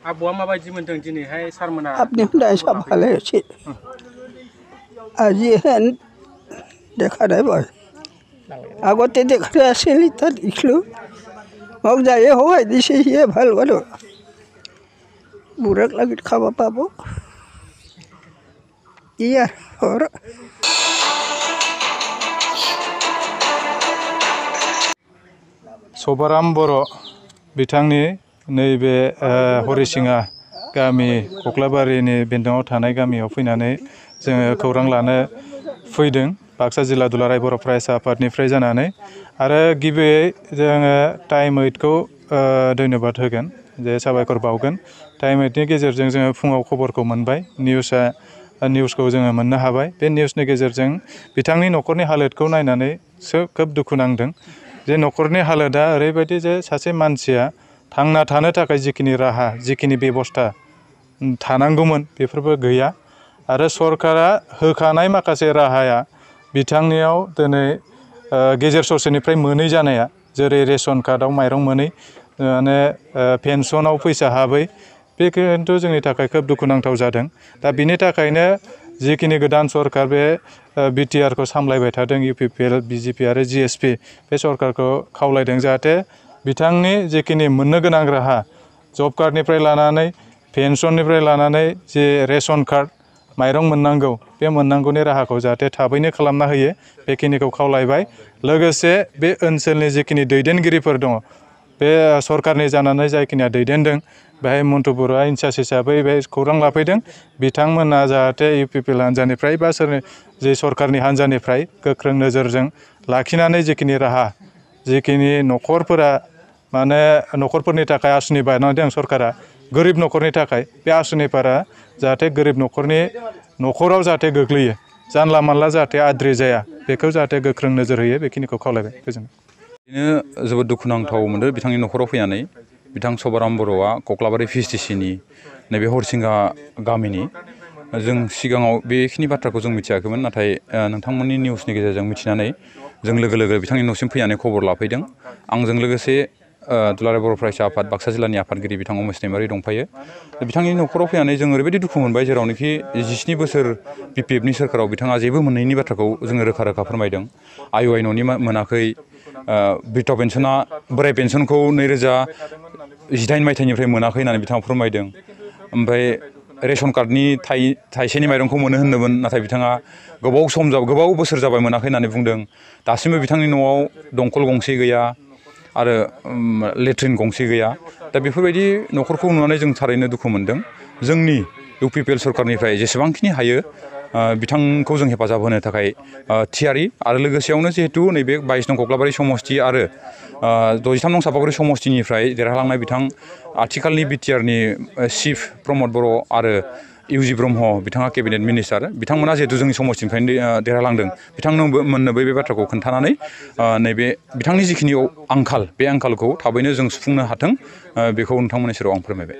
आबौआ माबायदि मोनदों दिनैहाय सारमोना আপনি শুনাই সব ভালে আছে আজি হেন দেখা নাই মই আগতে দেখতে আছিল এতিয়া দেখিলোঁ মোক যায়ে সহায় দিছে সিয়ে ভাল বাৰু বুঢ়াক লাগি খাব পাব ইয়াৰ सभाराम बर' बिथांनि नैबे हरिसिङा गामि कक्लाबारिनि बेन्दोङाव थानाय गामियाव फैनानै जोङो खौरां लानो फैदों बाक्सा जिल्ला दुलाराय बर' फरायसा आफादनिफ्राय जानानै आरो गिबियै जोङो टाइम 8खौ धन्यबाद होगोन जे साबायखर बावगोन टाइम 8नि गेजेरजों जोङो फुङाव खबरखौ मोनबाय निउसखौ जोङो मोननो हाबाय बे निउसनि गेजेरजों बिथांनि न'खरनि हालोदखौ नायनानैसो खोब दुखु नांदों जे न'खरनि हालोदा ओरैबायदि जे सासे मानसिया थांना थानो थाखाय जिखिनि राहा जिखिनि बेबस्था थानांगौमोन बेफोरबो गैया आरो सरकारा होखानाय माखासे राहाया बिथांनियाव दिनै गेजेर ससेनिफ्राय मोनै जानाया जेरै रेशन कार्डआव माइरं मोनै माने पेन्सनाव फैसा हाबै बे खिन्थु जोंनि थाखाय खोब दुखुनांथाव जादों दा बिनि थाखायनो जिखिनि गोदान सरकार बे बिटिआरखौ सामलायबाय थादों इउपिपिएल बिजेपि आरो जिएसपि बे सरकारखौ खावलायदों जाहाथे बिथांनि जिखिनि मोननो गोनां राहा जब कार्डनिफ्राय लानानै पेन्सननिफ्राय लानानै जे रेशन कार्ड माइरं मोननांगौ बे मोननांगौनि राहाखौ जाहाथे थाबैनो खालामना होयो बेखिनिखौ खावलायबाय लोगोसे बे ओनसोलनि जिखिनि दैदेनगिरिफोर दङ बे सरकारनि जानानै जायखिनिया दैदेनदों बेहाय मन्टु बर'आ इनचार्ज हिसाबै बे खौरां लाफैदों बिथांमोना जाहाथे इउपिपिएल हान्जानिफ्राय बा जे सरकारनि हान्जानिफ्राय गोख्रों नोजोरजों लाखिनानै जिखिनि राहा जिखिनि न'खरफोरा माने न'खरफोरनि थाखाय आसुनि बानायदों सरकारा गोरिब न'खरनि थाखाय बे आसुनिफोरा जाहाथे गोरिब न'खरनि न'खराव जाहाथे गोग्लैयो जानला मानला जाहाथे आद्रि जाया बेखौ जाहाथे गोख्रों नोजोर होयो बेखिनिखौ खावलायबाय गोजोन्थों बिदिनो जोबोद दुखुनांथाव मोनदों बिथांनि न'खराव फैनानै बिथां सभाराम बर'आ कक्लाबारि भिएसटिसिनि नैबे हरिसिंगा गामिनि जों सिगाङाव बेखिनि बाथ्राखौ जों मिथियाखैमोन नाथाय नोंथांमोननि निउसनि गेजेरजों मिथिनानै जों लोगो लोगो बिथांनि न'सिम फैनानै खबर लाफैदों आंजों लोगोसे दुलाराय बर' फरायसा आफाद बाक्सा जिल्लानि आफादगिरि बिथां उमेश दैमारि दंफायो बिथांनि न'खराव फैनानै जों ओरैबायदि दुखु मोनबाय जेरावनोखि 17 बोसोर बिपिएफनि सोरखाराव बिथाङा जेबो मोनैनि बाथ्राखौ जोङो रोखा रोखा फोरमायदों आइअआइ न'नि मोनाखै बिधवा पेन्सना बोराय पेन्सनखौ 2018 मायथाइनिफ्राय मोनाखै होननानै बिथाङा फोरमायदों ओमफ्राय रेशन कार्डनि थाइसेनि माइरंखौ मोनो होनदोंमोन नाथाय बिथाङा गोबाव बोसोर जाबाय मोनाखै होननानै बुंदों दासिमबो बिथांनि न'आव दंखल गंसे गैया आरो लेट्रिन गंसे गैया दा बेफोरबायदि न'खरखौ नुनानै जों थारैनो दुखु मोनदों जोंनि इउपिपिएल सरकारनिफ्राय जेसेबांखिनि हायो बिथांखौ जों हेफाजाब होनो थाखाय थियारि आरो लोगोसेयावनो जिहेतु नैबे 22 नं कक्लाबारि समस्ति आरो 63 नं सापागुरि समस्तिनिफ्राय देरहालांनाय बिथां आथिखालनि बिटिआरनि चिफ प्रमद बर' आरो इउजि ब्रह्म बिथाङा केबिनेट मिनिस्टार बिथांमोना जिहेतु जोंनि समस्तिनिफ्रायनो देरहालांदों बिथांमोननोबो बे बाथ्राखौ खोन्थानानै नैबे बिथांनि जिखिनि आंखाल बे आंखालखौ थाबैनो जों सुफुंनो हाथों बेखौ नोंथांमोननि सेराव आं फोरमायबाय